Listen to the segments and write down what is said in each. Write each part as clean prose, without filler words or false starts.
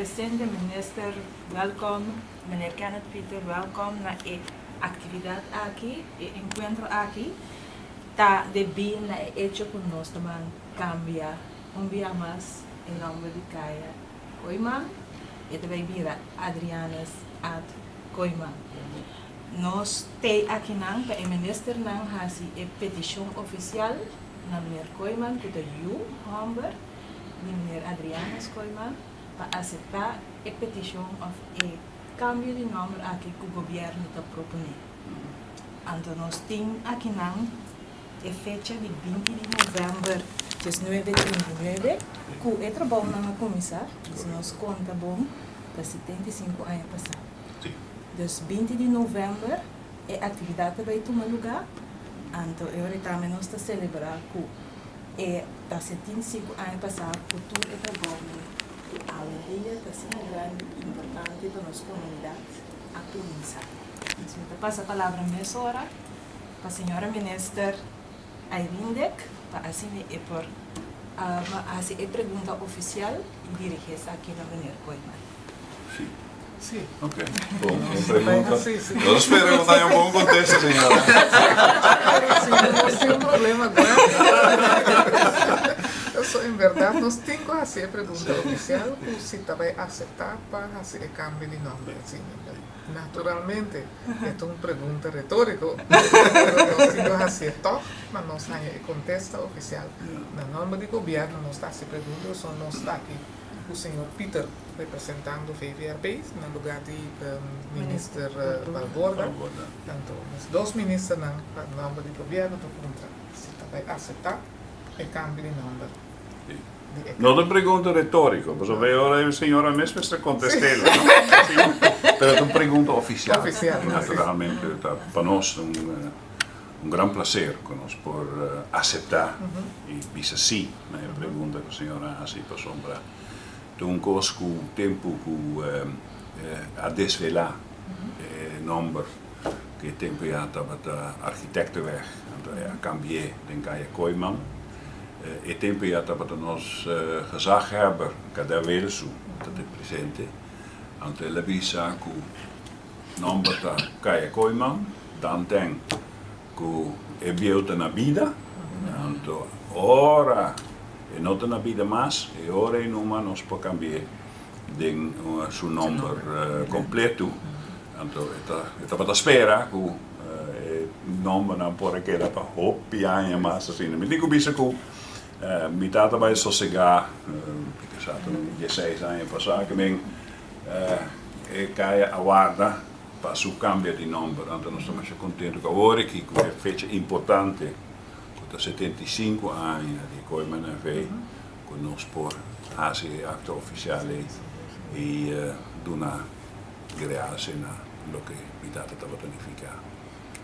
presente, Minister, welkom, Meneer Kenneth Pieter, welkom na e aktividat aki, e enkuentro aki, ta debí na e echo ku nos ta ban kambia un bia mas e nòmber di Kaya Kooyman, e ta bai bira Adrianus Ad Kooyman. Nos tei akinan pa e ministernan hasi e petishon ofisial na Meneer Kooyman ku ta yu hòmber di Meneer Adrianus Kooyman pa aseptá e petishon òf e kambio di nòmber aki ku gobièrnu ta proponé. Anto nos tin akinan e fecha di 20 di novèmber 1939 ku e trabounan a kuminsá, si nos konta bon ta 75 aña pasá. Dus 20 di novèmber e aktividat ta bai tuma lugá, anto e ora tambe nos ta selebrá ku e ta 75 aña pasá ku tur e trabounan ku awendia ta asina grandi i importante pa nos komunidat a kuminsá. Dus mi ta pasa palabra mesora pa señora minister Irene Dick pa asina e por hasi e pregunta ofisial i dirigí esaki na meneer Kooijman. Sí. Sí. Ok. Bon, un pregunta. Nos spera ku ta un bon kontesta, señora. Sí, nos tin un problema grandi. So, en bèrdat nos tin ku hasi e pregunta ofisial ku si ta bai aseptá pa hasi e kambio di nòmber. Sí. Naturalmente, e ta un pregunta retóriko, pero nos tin ku hasié tòg pa nos haña e kontesta ofisial. Na nòmber di gobièrnu nos ta hasi pregunta pasobra nos ta aki ku señor Pieter representando VVRP na lugá di minister Balborda. Anto nos dos ministernan pa nòmber di gobièrnu ta puntra si ta bai aseptá e kambio di nòmber. No ta un pregunta retórico, pasobra e ora e señora mes mester contest'el, no? Pero ta un pregunta oficial. Oficial. Y naturalmente ta pa nos un un gran placer cu nos por acepta y bisa sí na e pregunta cu señora a haci, pasobra ta un cos cu tempo cu a desvela e nomber cu e tempo ya tabata Architectenweg, anto e a cambi'e den Caya Kooyman. E tempu ya tabata nos gezaghebber Kadè Wilsu ta te presente, anto el a bisa ku nòmber ta Kaya Kooyman, tanten ku e bieu ta na bida, anto ora e no ta na bida mas, e ora ei numa nos por kambi'é den su nòmber kompletu, anto e tabata spera ku E nombernan por a keda pa hopi aña mas asina. Mi tin ku bisa ku mi tata bai sosegá, mi ta sa ta un dieseis aña pasá, ke men e kaya a warda pa su kambia di nomber. Anto nos ta masha kontentu ku awor aki ku e fecha importante ku ta 75 aña di Kooyman NV. Ku nos por hasi e akto ofisial ei i duna Grease na loke mi tata tabata nifiká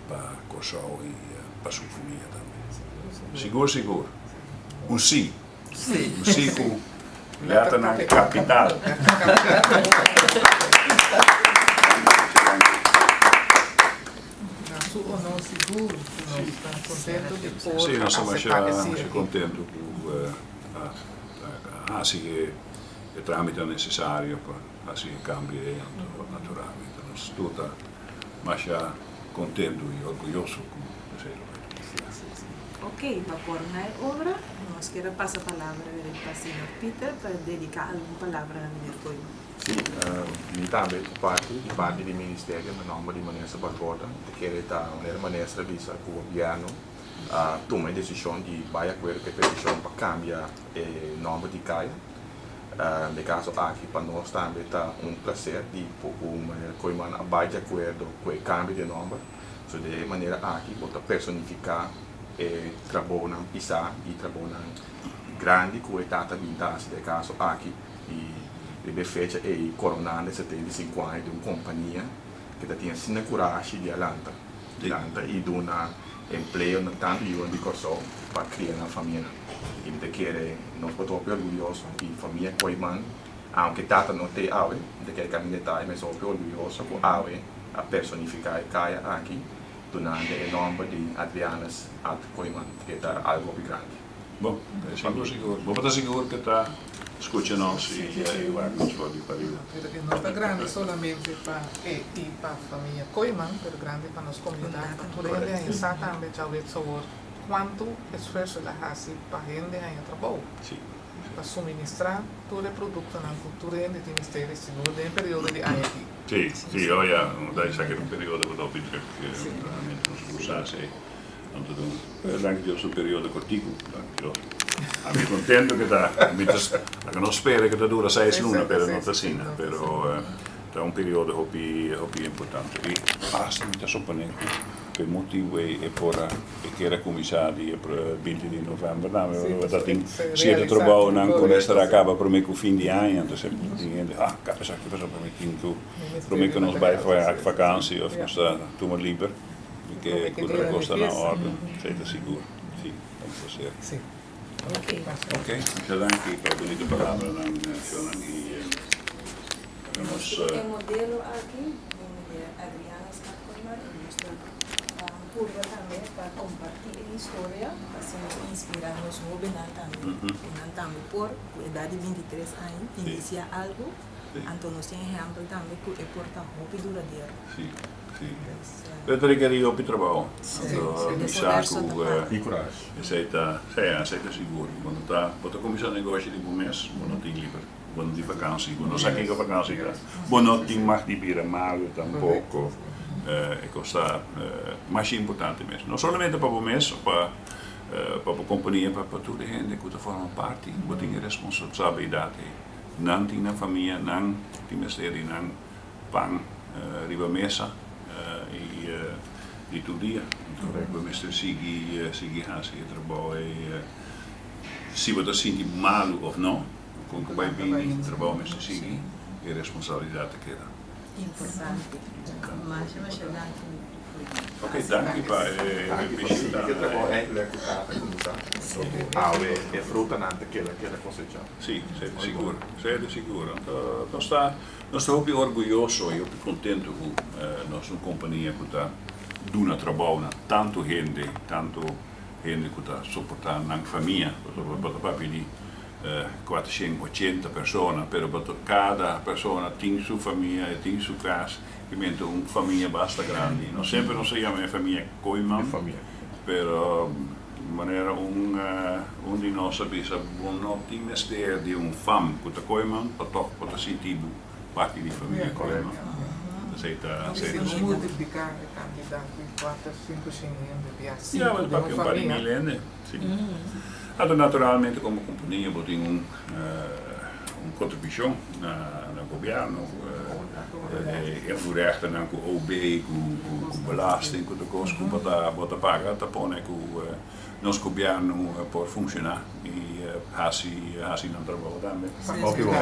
pa Kòrsou i pa su famia tambe. Sigur sigur un sí. Un sí ku lèternan kapital. Na su honor sigur ku nos ta kontentu di por Sí, nos ta aseptá e sí masha aki. kontentu ku a hasi e trámite nesesario pa Hasi e kambio ei anto naturalmente nos tur ta masha kontentu i orguyoso ku esei lo bai tuma lugá. Ok, pa korona e obra nos kier a pasa palabra pa señor Pieter pa dedica algun palabra na meneer Kooijman. Sí, mi tambe ku parti di parti di ministerio na nòmber di Minister Balborda ta kere ta manera Minister a bisa ku gobièrnu a tuma e desishon di bai akuerdo ku e petishon pa kambia e nòmber di kaya. Den kaso aki pa nos tambe ta un plaser di por ku manera Kooijman a bai di akuerdo ku e kambio di e nòmber. So den e manera aki bo ta personifiká e trabounan pisá i trabounan grandi ku e tata bin ta hasi den e kaso aki i riba e fecha ei koronando e 75 aña di un kompania ku ta tin asina kurashi di a lanta lanta i duna empleo na tantu yunan di Kòrsou pa kria nan famianan. I mi ta kere nos por ta hopi orguyoso i famia Kooijman, aunke tata no t'e awe, mi ta kere kaminda e ta, mi ta hopi orguyoso ku awe a personifiká e kaya aki dunando e nòmber di Adrianus Ad Kooijman, ke ta algu hopi grandi. Bon, sigur sigur. Bo por ta sigur ku ta. Skucha nos i wak nos for di pariba. Pero e no ta grandi solamente pa e i pa famia Kooyman, pero grandi pa nos komunidat, pa tur hende haña sa tambe djawet sawor kuantu esfuerso el a hasi pa hende haña trabou, pa suministrá tur e produktonan ku tur hende tin mester i sigur den e periodo di aña aki. Sí, sí, oh ya, esaki ta un periodo ku ta hopi druk, realmente nos por sa esei. Anto ta un danki Dios un periodo kortiku, danki Dios. Ami kontento ke ta, mi ta laga nos spera ke ta dura seis luna, pero no ta asina, pero ta un periodo hopi hopi importante. I asta mi ta supone ku pa e motibu ei e por a e kier a kuminsá di e binti di novèmber tambe, pasobra ta tin sierto trabounan ku mester a kaba promé ku fin di aña, anto semper tin hende, ah kaba esaki pasobra mi tin ku promé ku nos bai vakansi òf nos ta tuma liber. Mi ke ku tur kos ta na orde, esei ta sigur. Si, ta un placer. Si. Ok. Ok, mucha danki pa e bunita palabranan, Shonan, i laga nos. Nos tin e modelo aki di meneer Adriana Scott-Koeiman i nos ta purba tambe pa kompartí e historia pa asina inspirá nos hóbennan tambe ku nan tambe por ku edat di 23 aña inisiá algu. Anto nos tin ehèmpel tambe ku e por ta hopi duradero. Si. Sí. Pero ta rekerí hopi trabou. Anto mi sa ku esei ta, sí, esei ta sigur. Bo no ta, bo ta kuminsá negoshi di bo mes, bo no tin liber, bo no tin vakansi, bo no sa kiko vakansi ta. Bo no tin mag di bira malu tampoko. E kos ta masha importante mes. No solamente pa bo mes o pa pa bo kompania, pa pa tur e hende ku ta forma parti. Bo tin e responsabilidat ei. Nan tin nan famia, nan tin mester di nan. Pan riba mesa y di tur dia. Anto bo mester sigui sigui haci e trabou ey. Si bo ta sinti malu of no, con cu bay bini, trabou mester sigui y responsabilidad ta keda. Importante. Masha masha danki. Ok, danki pa e bishita. Ke trabou eigenlijk cu tata cuminsa. Awe e frutanan ta keda keda cosecha. Si, esey ta sigur. Esey ta sigur. Anto nos ta. Nos ta hopi orguyoso i hopi kontentu ku nos un kompania ku ta duna trabou na tantu hende, tantu hende ku ta soportá nan famia. Pasobra bo ta papia di 480 persona, pero bo ta kada persona tin su famia, e tin su kas, i mester un famia basta grandi. No semper nos ta yama e famia Kooiman, pero manera un un di nos a bisa, bo no tin mester di un fam ku ta Kooiman pa tòg bo ta sinti bo parti di famia Kooiman. Esei ta Si esei ta bo sigur. multipliká e kantidat di kuater, sinku shen hende bia Ya, sinku bo ta den un papia un par di famia. mil hende, si. Anto naturalmente komo kompania bo tin un un kontribushon na na gobièrnu, e invoerrechtennan ku OB, ku ku belasting, ku tur kos ku bo ta bo ta paga ta pone ku nos gobièrnu por funshoná i hasi hasi nan trabou tambe. Hopi bon.